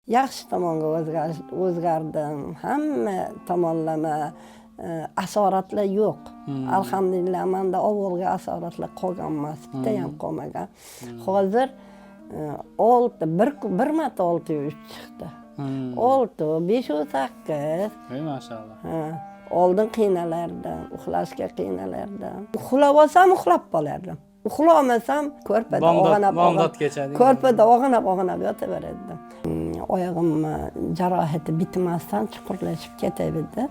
Yaxshi tomonga o'zgardim. Hamma tomonlama asoratlar yo'q. Alhamdulillah, manda avvalgi asoratlar qolgan emas, bitta ham qolmagan. Hozir 6, bir marta 6,3 chiqdi. 6, 5,8. Ey, mashalloh. Ha, oldin qiynalardim, uxlashga qiynalardim. Uxlab olsam, uxlab qolardim. Uxlolmasam, ko'rpada og'anab Bomdodgacha. Ko'rpada og'anab og'anab yotaverardim. Oyog'imni jarohati bitmasdan chuqurlashib ketaverdi.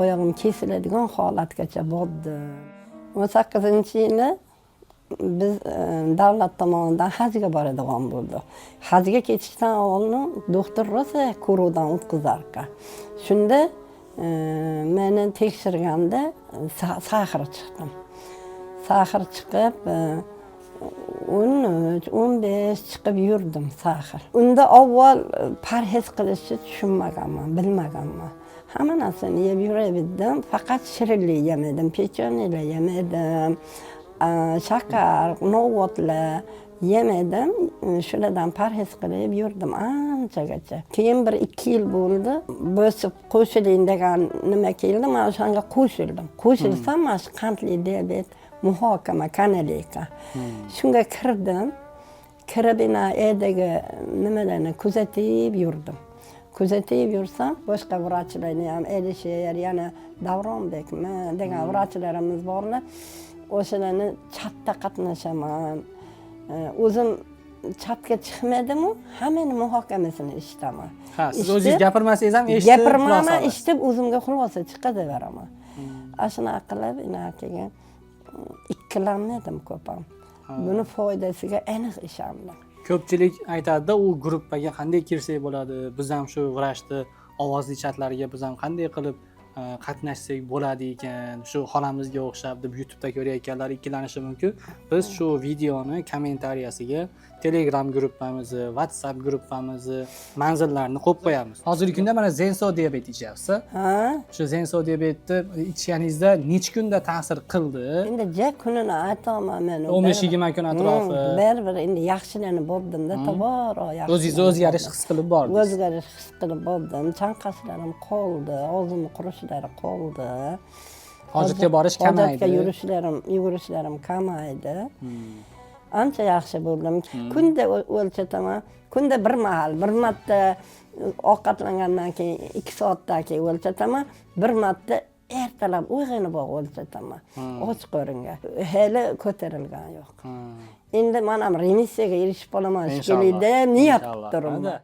Oyog'im kesiladigan holatgacha bordi. 18-yili biz davlat tomonidan hajga boradigan bo'ldik. Hajga ketishdan oldin doktor rosa ko'ruvdan o'tkazarkan. Shunda meni tekshirganda сахар chiqdim. Сахар chiqib, 13, 15 chiqib yurdim сахар. Unda avval parhez qilishni tushunmaganman, bilmaganman. Hamma narsani yeb yuraverdim, faqat shirinlik yemadim, pechenyelar yemadim, shakar, novvotlar yemadim. Shulardan parhez qilib yurdim anchagacha. Keyin 1-2 yil bo'ldi, bosib qo'shiling degan nima keldi, man o'shanga qo'shildim. Qo'shilsam, mana shu qandli diabet muhokama kanali ekan. Shunga kirdim. Kirib, ina erdagi nimalarni kuzatib yurdim. Kuzatib yursam, boshqa vrachlarni ham, Alisher, yana Davronbekmi degan vrachlarimiz borlar, o'shalarni chatda qatnashaman. O'zim chatga chiqmadimu, hammani muhokamasini eshitaman. Ha, siz Eshitib- o'zingiz gapirmasangiz ham eshitib Gapirmayman, xulosa olasiz. Eshitib o'zimga xulosa chiqazaveraman. Ana shunaqa qilib, ina keyin ikkilanmadim ko'p ham. Buni foydasiga aniq ishondim. Ko'pchilik aytadida, u gruppaga qanday kirsak bo'ladi, biz ham shu vrachni ovozli chatlariga biz ham qanday qilib qatnashsak bo'ladi ekan, shu xolamizga o'xshab deb YouTube'da ko'rayotganlar ikkilanishi mumkin. Biz shu videoni kommentariyasiga Telegram gruppamizni, WhatsApp gruppamizni manzillarini qo'yib qo'yamiz. Hozirgi kunda mana Zenso Diabet ichyapsiz. Ha. Shu Zenso Diabetni ichganingizda necha kunda ta'sir qildi? Endi ja kunini aytolmayman men. 15-20 kun atrofi. Baribir endi yaxshilanib bordimda, tobora yaxshilanib O'zingizni o'zgarish bordim. his qilib bordingiz. O'zgarish his qilib bordim. Chanqashlarim qoldi, og'zimni qurishlari qoldi. Hojatga borish Hojatga kamaydi. yurishlarim, yugurishlarim kamaydi. Ancha yaxshi bo'ldim. Kunda o'lchataman. Kunda bir mahal, bir marta ovqatlangandan keyin 2 soatdan keyin o'lchataman. Bir marta ertalab uyg'onib o'lchataman, och qoringa. Hali ko'tarilgani yo'q. Endi man ham remissiyaga erishib qolaman Inshaalloh. shekilli, niyat qilib Inshaalloh. turibman. Hadi.